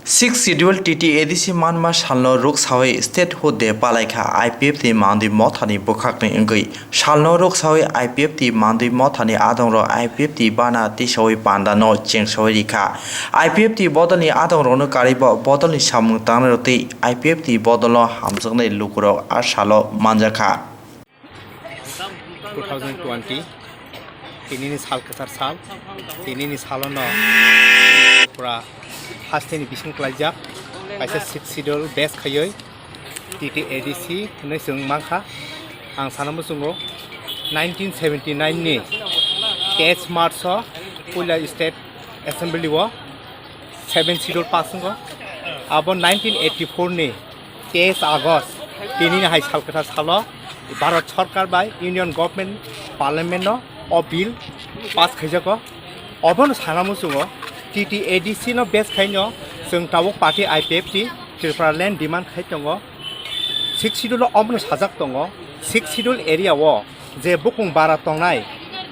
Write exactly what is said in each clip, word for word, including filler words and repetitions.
Sixth Schedule T T A D C manma salno ruksawi Statehood Day palaikha I P F T mandwi mothani bwkhakni wngwi. Salno ruksawi I P F T mandwi mothani adongrok I P F T bana tisawi pandano chengsawi rikha. I P F T bodolni adongrokno karibo bodolni samung tangnai rwtwi I P F T bodolno hamjaknai lukurok a salo manjakha. Two thousand twenty, tinini sal kwthar sal, tinini salono pura hasteni bising klaijak, kaisa Sixth Schedule base khaiwi T T A D C hwnwi chwng mankha. Ang sana muchungo nineteen seventy nine ni teis March o puila State Assembly o seven Schedule pass wngkha. Abo nineteen eighty four ni teis August, tinini hai sal kwthar salo Bharat Sarkar bai Union Government Parliament no o bill pass khaijago. Obono sana muchungo T T A D C no base khaino chwng tabuk party I P F T Tripura land demand khai tongo. Sixth Schedule o obono sajak tongo, Sixth Schedule area o je bukung bara tongnai,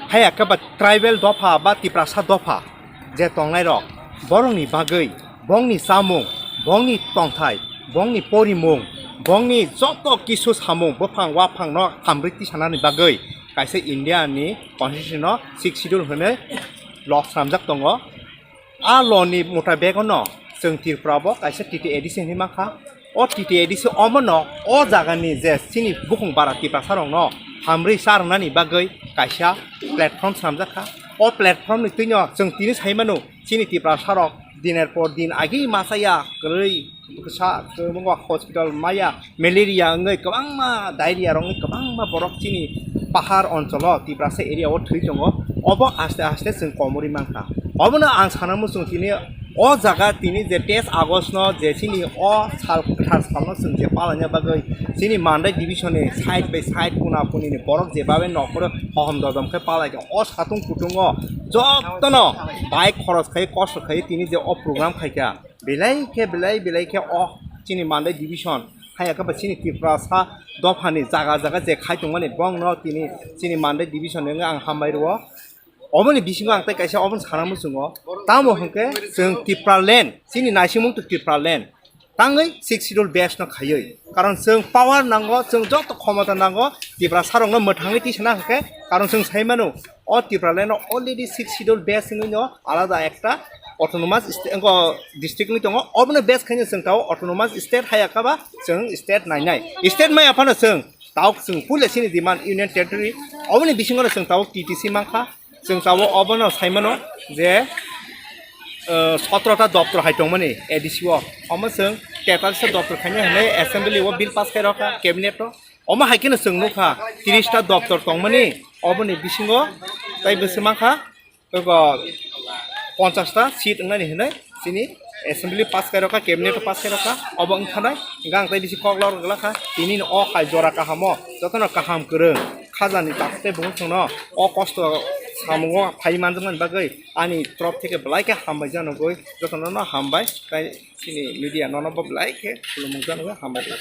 haya khe ba tribal dopha ba Tiprasa dopha je tongnairok, borokni bagwi bongni chamung, bongni tongthai, bongni porimung, bongni joto kisu samung buphang waphangno hamrwi tisanani bagwi kaisa India ni Constitution o Sixth Schedule hwnwi law swnamjak tongo. A law ni mutabek no chwng Tripura bo kaisa T T A D C hinwi mankha. O T T A D C omono o jagani je chini bukhung bara Tiprasa rokno hamrwi charwnani bagwi kaisa platform swnamjakha. O platform ni twino chwng tini sai mano chini Tiprasa rok diner por din agi machaya kwrwi bwsa kwbangma hospital maya malaria wngwi kwbangma diarrhea rokni kwbangma borok chini pahar oncholo Tiprasa area o thwi tongo. Obo aste aste chwng komorwi mankha. Obono ang sana muchung tini o jaga tini je teis August no je chini o sal kwthar salno chwng je palaina bagwi chini Mandai division ni side by side kuna kuni ni borok je babe nokoro hohom dodom khe palai o satung kutungo jotono bai khoros khai kosto khai tini je o program khaikha belai khe belai belai khe o chini Mandai division haya khe ba chini Tiprasa dophani jaga jaga je khai tongmani bongno tini chini Mandai division ni wngwi ang hambai rwo. Oboni bisingo ang tei kaisa obono sana muchungo. Tamo hwnkhe chwng Tipraland, chini naisimung to Tipraland. Tangwi Sixth Schedule base no khaiwi. Karon chwng power nango, chwng joto khomota nango, Tiprasa rokno mwthangwi tisana hwnkhe, karon chwng sai mano, o Tipraland no already Sixth Schedule base wngwi no alada ekta autonomous state, wngkha district wngwi tongo. Obono base khaino chwng tao autonomous state haya kha ba chwng state nainai. State maya phano chwng tao chwng puila chini demand Union Territory. Oboni bisingo no chwng tao T T C mankha. Chwng tabuk obono sai mano je, eh, sotro ta doptor hai tongmani A D C o. Omo chwng tetalisa doptor khainai hinwi assembly o bill pass khai rwkha cabinet o. Omo hai kheno chwng nukha tris ta doptor tongmani oboni bisingo tei bwswk mankha eko ponchas ta seat wngnani hinwi chini assembly pass khai rwkha, cabinet pass khai rwkha, obo wngkhanai hwnkhe ang tei bisi kok lok rwgwlakha. Tini o hai jora kahamo jotono kaham kwrwng khajani takhuk tei bumung chwngno o kosto samungo phai manjakmani bagwi ani torop theke belai khe hambai janogwi jotono no hambai tei chini media nono bo belai khe khulumung janogwi hambai rw.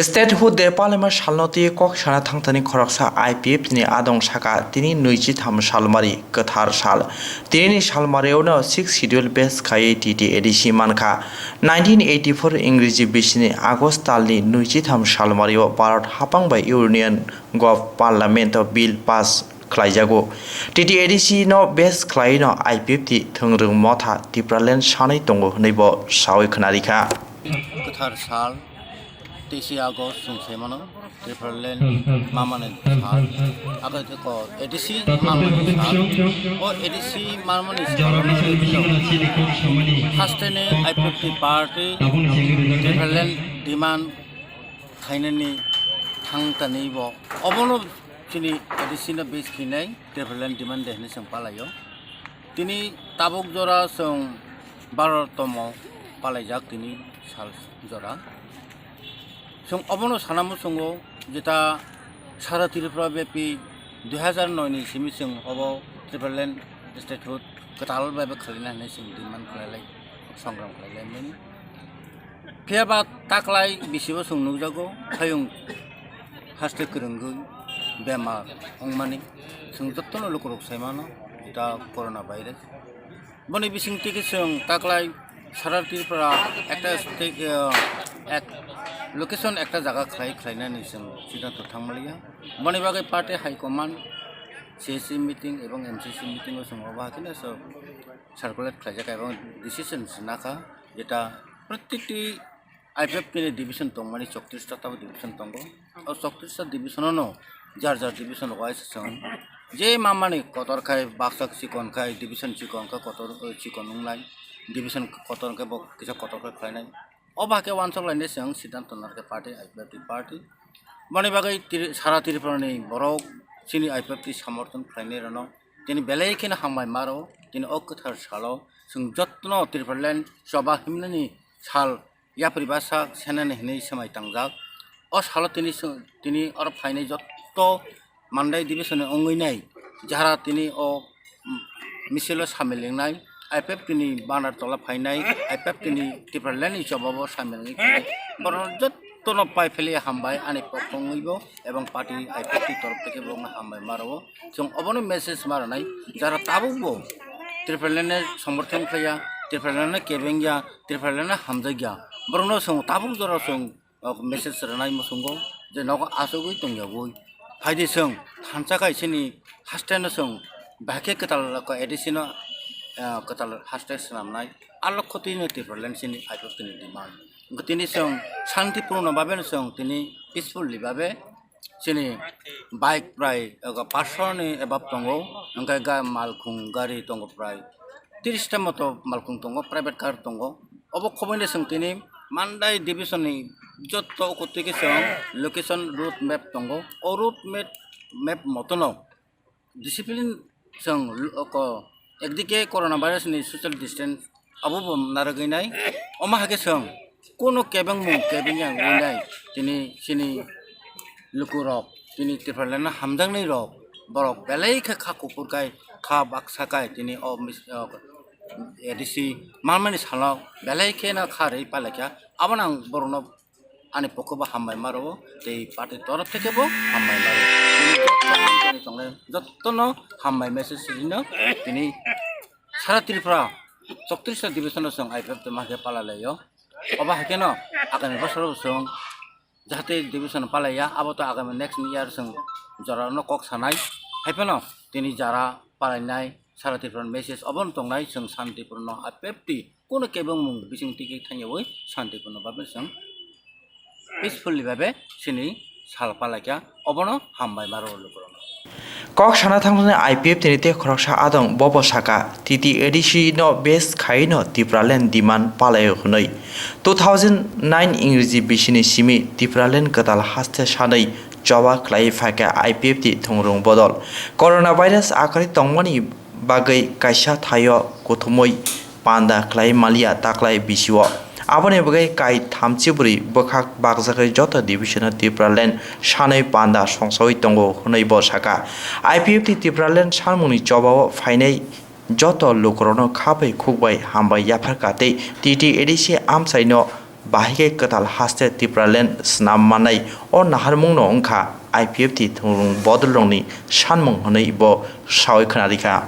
Statehood Day palaima salno twi kok sana thangthani khoroksa I P F ni adong saka tini nwichitham salmari kwthar sal. Tinini salmario no Sixth Schedule base khaiwi T T A D C mankha. Nineteen eighty four Ingreji bisini August talni nwichitham salmario Bharat hapang bai Union Gov Parliament o bill pass khlaijago. T T A D C no base khlaiwi no I P F T thwngrwng motha Tipraland sanwi tongo hwnwi bo sawi khwnarikha. Kwthar sal, teisi August chwng sai mano, Tipraland mamani sal, abo khe ko A D C mamani sal. O A D C mamani sal hasteni I P F T party Tipraland demand khainani thang tani bo. Obono chini A D C no base khinai Tipraland demand de hinwi chwng palaio. Tini tabuk jora chwng baro tomo palaijak tini sal jora. Chwng obono sana muchungo jeta sara Tripura bepi dui hazar noi ni simi chwng obo Tipraland statehood kwtal bai bai khlaina hinwi chwng demand khlailai, songram khlailai mani. Phiya ba taklai bisibo chwng nukjago, hayung haste kwrwngwi bemar wngmani chwng jotono lukurok sai mano, da corona virus. Boni bisingtwi khe chwng taklai Sara Tripura ekta state, uh, ek location ekta jaga khlai khlainani chwng siddhanto thangmaliya. Boni bagwi party high command, C S C meeting ebong M C C meeting o chwng obo hakhe no so circulate khlaijak ebong decision se nakha, jeta protikti I P F T ni division tongmani choktrista tabo division tongo. O choktrista division no jar jar division wise chwng je mamani kotor khai baksa chikon khai division chikon kha kotor, eh, chikon wngnai, division kotor khe bo kisa kotor khe khlainai. O bahai khe wansok lainai chwng siddhanto narwkhe party, I P F T party. Boni bagwi Tri-, sara Tripura ni borok chini I P F T samorthon khlainai rano tini belai kheno hambai maro. Tini o kwthar salo chwng jotono Tripuraland choba himnani sal yapri basa senani hinwi swmai tangjak. O salo tini sw-, tini oro phainai jotto Mandai division ni wngwi nai jara tini o, mm, misil o samil wngnai, I P F T ni banner tola phainai, I P F T ni Tripuraland ni choba bo samil wngwi phainai. Borok jottono pai philwi hambai ani pokong wngwi bo ebong party I P F T torof theke borokno hambai maro. Chwng obono message ma rwnai, jara tabuk bo Tripuraland no somorthon khlaiya, Tripuraland no kebengya, Tripuraland no hamjakya, borokno chwng tabuk jora chwng, o, message rwnai muchungo je nogo achugwi tongyagwi phaidi chwng thansa kai chini haste no chwng bahai khe kwtal ko A D C no, o, kwtal haste swnamnai, a lokho twi no Tripuraland chini I P F T ni demand. Hwnkhe tini chwng shanti purno babe no chwng tini peacefully babe chini bike prai ego paanch sho ni above tongo, hwnkhe ga-, malkhung gari tongo prai tris ta moto malkhung tongo, private car tongo. Obo khobaino chwng tini Mandai division ni jotto ukutwi khe chwng location route map tongo. O route map, map motono discipline chwng l-, oko ekdike corona virus ni social distance abo bo narwgwi nai. Omo hai khe chwng kuno kebengmung kebengya wngwi nai. Tini chini lukurok, tini Tripuraland no hamjaknai rok, borok belai khe kha kuphur kai, kha baksa kai, tini o mis-, o A D C manmani salo belai kheno kha rwi palaikha. Abono ang borokno ani pokhe bo hambai ma rwo, tei party torof theke bo hambai ma rwo. Tini jotto hamjani tongnai jottono hambai message rino tini sara Tripura chowtris ta division o chwng I P F T ma khe pala laio. Obo hai kheno agami bosoro bo chwng jahate division palaiya, abo to agami next year chwng jora no kok sanai. Hai phano tini jara palainai sara Tripura ni message obo no tongnai chwng shanti purno I P F T. Kuno kebengmung bising tiki thangyawi shanti purno babe chwng peacefully babe chini sal palaikha, obono hambai maro lukurokno. Kok sana thangjaknai I P F T ni tei khoroksa adong bobo saka, T T A D C no base khaino Tipraland demand palai hwnwi. Two thousand nine Ingreji bisini simi Tipraland kwtal haste sanwi choba khlai phaikha I P F T thungrung bodol. Coronavirus akhari tongmani bagwi kaisa thaio kuthumwi panda khlai maliya taklai bisio. Aboni bagwi kai thamchi bwrwi bwkhak bakjagwi joto division-o Tipraland sanwi panda songsawi tongo hwnwi bo saka. I P F T Tipraland sanmungni chobao phainai joto lukurokno khabai khukbai hambai yapharkha tei T T A D C amchaino bahai khe kwtal haste Tipraland swnam mannai o naharmungno wngkha I P F T thungrung bodolrokni sanmung hwnwi bo sawi khwnarikha.